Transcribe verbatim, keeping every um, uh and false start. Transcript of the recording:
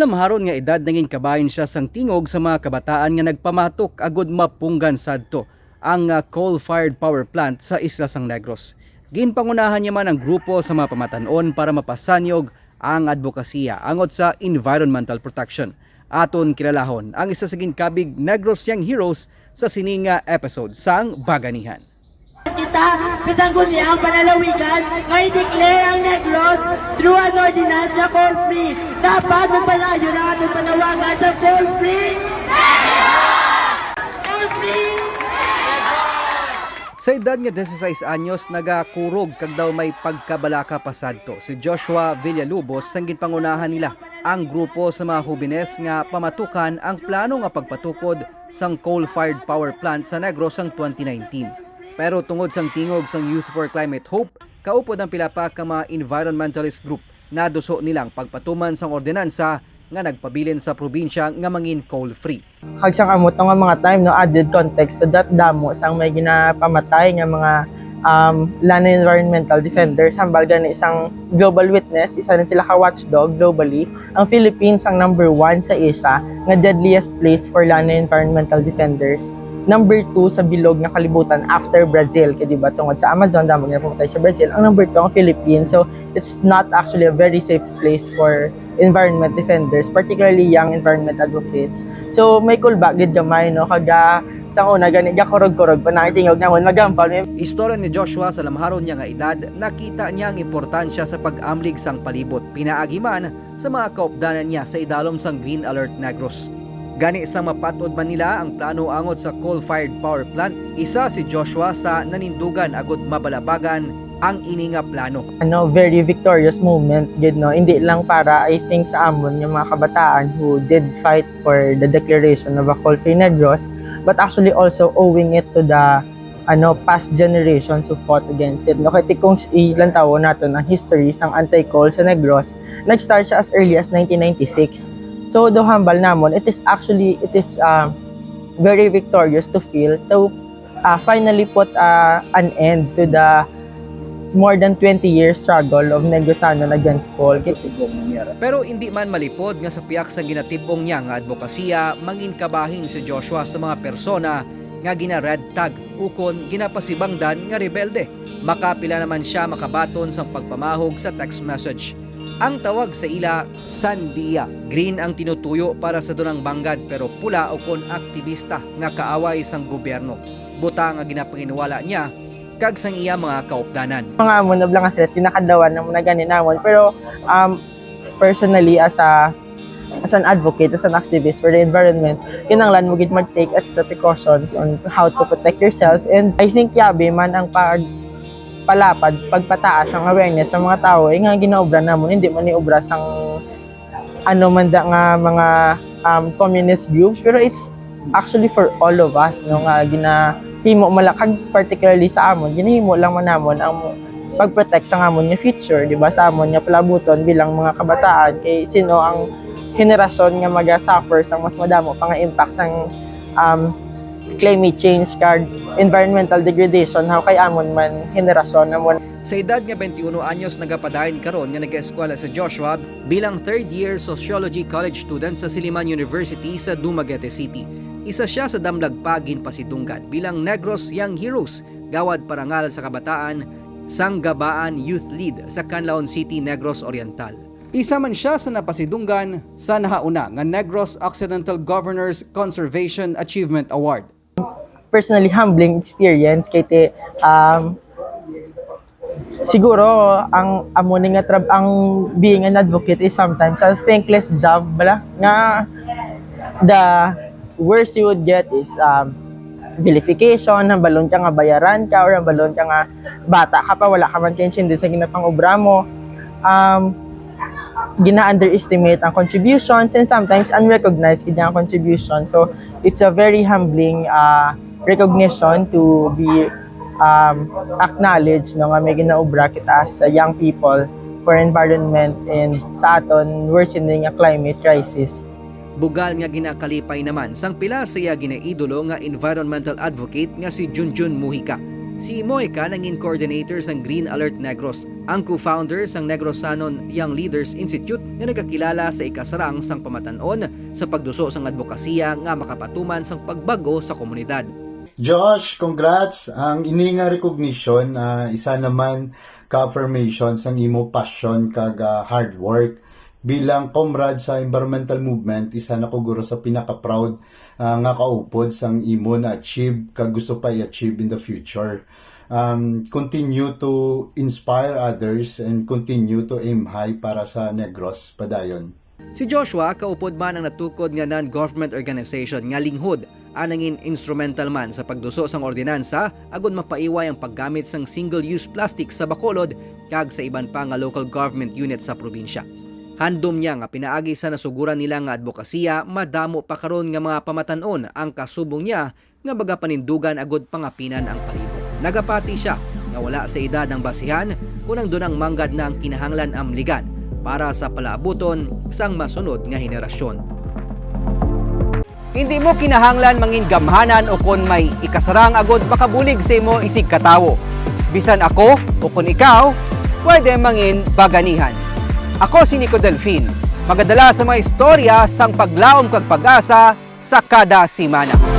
Maharon nga edad, nangin kabahin siya sang tingog sa mga kabataan nga nagpamatok agud mapunggan sadto ang, ah, coal-fired power plant sa isla sang Negros. Ginpangunahan niya man ang grupo sa mga pamatan-on para mapasanyog ang adbokasiya angot sa environmental protection. Aton kilalahon ang isa sa ginkabig Negros Young Heroes sa sini nga episode sang Baganihan. Kita, bisan guni ang panalawigan, nga i-declare ang Negros through an ordinance na coal-free. Dapat magpadayon ang aton panawagan sa coal-free. Coal-free. Sa edad nga dieciséis anyos, nagakurog kag daw may pagkabalaka pa sadto si Joshua Villalobos sang ginpangunahan nila ang grupo sa mga hobines nga pamatukan ang plano nga pagpatukod sang coal-fired power plant sa Negros sang twenty nineteen. Pero tungod sang tingog sang Youth for Climate Hope, kaupod ang pila pa ka mga environmentalist group, naduso nila ang pagpatuman sang ordinansa nga nagpabilin sa probinsya nga mangin coal-free. Kag sang amo to nga mga time, no, added context to that, damo sang may ginapamatay nga mga, um, land and environmental defenders. Hambal gani sang Global Witness, isa rin sila ka watchdog globally. Ang Philippines ang number one sa Asia nga deadliest place for land and environmental defenders. Number two sa bilog nga kalibutan after Brazil. Kay, di ba, tungod sa Amazon, damo nga napamatay sa Brazil. Ang number two ang Philippines. So, it's not actually a very safe place for environment defenders, particularly young environment advocates. So, may kulba gid gamay, no? Kag, ah, sang una gani, gakurog-kurog pa na ang tingog namon, magampal. Istorya ni Joshua, sa lamharon niya nga edad, nakita niya ang importansya sa pag-amlig sang palibot, pinaagi man sa mga kaupdanan niya sa idalom sang Green Alert Negros. Gani, sang mapat-od man nila ang plano angot sa coal-fired power plant, isa si Joshua sa nanindugan agud mabalabagan ang ini nga plano. Ano, very victorious moment gid, no? Hindi lang para, I think, sa amon nga mga kabataan who did fight for the declaration of a coal-free Negros, but actually also owing it to the, ano, past generations who fought against it, no? Kay kung s-, ilantawon naton ang history sang anti-coal sa Negros, nag-start siya as early as nineteen ninety-six. So, do hambal namon, it is actually, it is, uh, very victorious to feel, to, uh, finally put, uh, an end to the more than twenty years struggle of Negrosanon against coal. Pero indi man malipod nga sa pihak sang ginatib-ong niya nga adbokasiya, mangin kabahin si Joshua sa mga persona nga gina-red tag ukon ginapasibangdan nga rebelde. Makapila naman sia makabaton sang pagpamahog sa text message. Ang tawag sa ila, Sandia. Green ang tinutuyo para sa dunang banggad, pero pula ukon aktibista nga kaaway sang gobyerno. Butang nga ginapanginwala niya kag sang iya mga kaupdanan. Mga amo na lang nga sila, tinakadawan na mo na gani namon. Pero, um, personally, as a, as an advocate, as an activist for the environment, kinahanglan mo gid mag-take extra precautions on how to protect yourself. And I think yabi man ang pag-, palapad, pagpataas ang awareness sa mga tawo, eh, nga ginaobra namon, hindi man ni obra sang ano man da nga mga, um, communist groups, pero it's actually for all of us, no, nga ginahimo man lang, kag particularly sa amon, ginahimo lang man namon ang pag-protect sa amon nga future, di ba, sa amon nga palabuton bilang mga kabataan, kay sino ang henerasyon nga maga-suffer sang mas madamo pa nga impact sang, um, climate change kag environmental degradation, how kay amon man henerasyon, amon. Sa edad nga twenty-uno anyos, nagapadayon karon nga nagaeskwela si Joshua bilang third year Sociology College student sa Siliman University sa Dumaguete City. Isa sia sa damlag pa ginpasidunggan bilang Negros Young Heroes, gawad parangal sa kabataan, sang Gabaan Youth Lead sa Canlaon City, Negros Oriental. Isa man sia sa napasidunggan sa nahauna nga Negros Occidental Governor's Conservation Achievement Award. Personally humbling experience kay ti, um, siguro ang amo ni nga trab-, ang being an advocate is sometimes a thankless job bala, nga the worst you would get is, um, vilification, hambalon ka nga bayaran ka, or hambalon ka nga bata ka pa, wala ka man kaintindi sa ginapang-obra mo. Um, gina-underestimate ang contributions, and sometimes unrecognized gid ang contribution. So, it's a very humbling, uh, recognition to be, um, acknowledged, no, nga may ginaobra kita as a young people for environment and sa aton worsening nga climate crisis. Bugal nga ginakalipay naman sang pila sa iya ginaidolo nga environmental advocate nga si Junjun Mujica. Si Moica nangin coordinator sang Green Alert Negros, ang co-founder sang Negrosanon Young Leaders Institute nga nagakilala sa ikasarang sang pamatan-on sa pagduso sang adbokasiya nga makapatuman sang pagbag-o sa komunidad. Josh, congrats! Ang ini nga recognition, ah, isa naman ka affirmation sang imo passion kag, ah, hard work. Bilang comrade sa environmental movement, isa na ko guro sa pinaka-proud, ah, nga kaupod sang imo na-achieve kag gusto pa i-achieve in the future. Um, continue to inspire others and continue to aim high para sa Negros padayon. Si Joshua kaupod man ang natukod nga non-government organization nga Linghod, ang nangin instrumental man sa pagduso sang ordinansa agud mapaiway ang paggamit sang single-use plastic sa Bacolod kag sa iban pa nga local government unit sa probinsya. Handom niya nga pinaagi sa nasuguran nila nga adbokasiya, madamo pa karon nga mga pamatan-on ang kasubong niya nga magapanindugan agud pangapinan ang palibot. Nagapati sia nga wala sa edad ang basihan kon ang dunang manggad na ang kinahanglan amligan para sa palaabuton sang masunod nga henerasyon. Hindi mo kinahanglan mangin gamhanan o kon may ikasarang agud makabulig sa imo isig katawo. Bisan ako o kon ikaw, pwede mangin baganihan. Ako si Nico Delfin, magadala sa mga istorya sang paglaom kag pag-asa sa kada semana.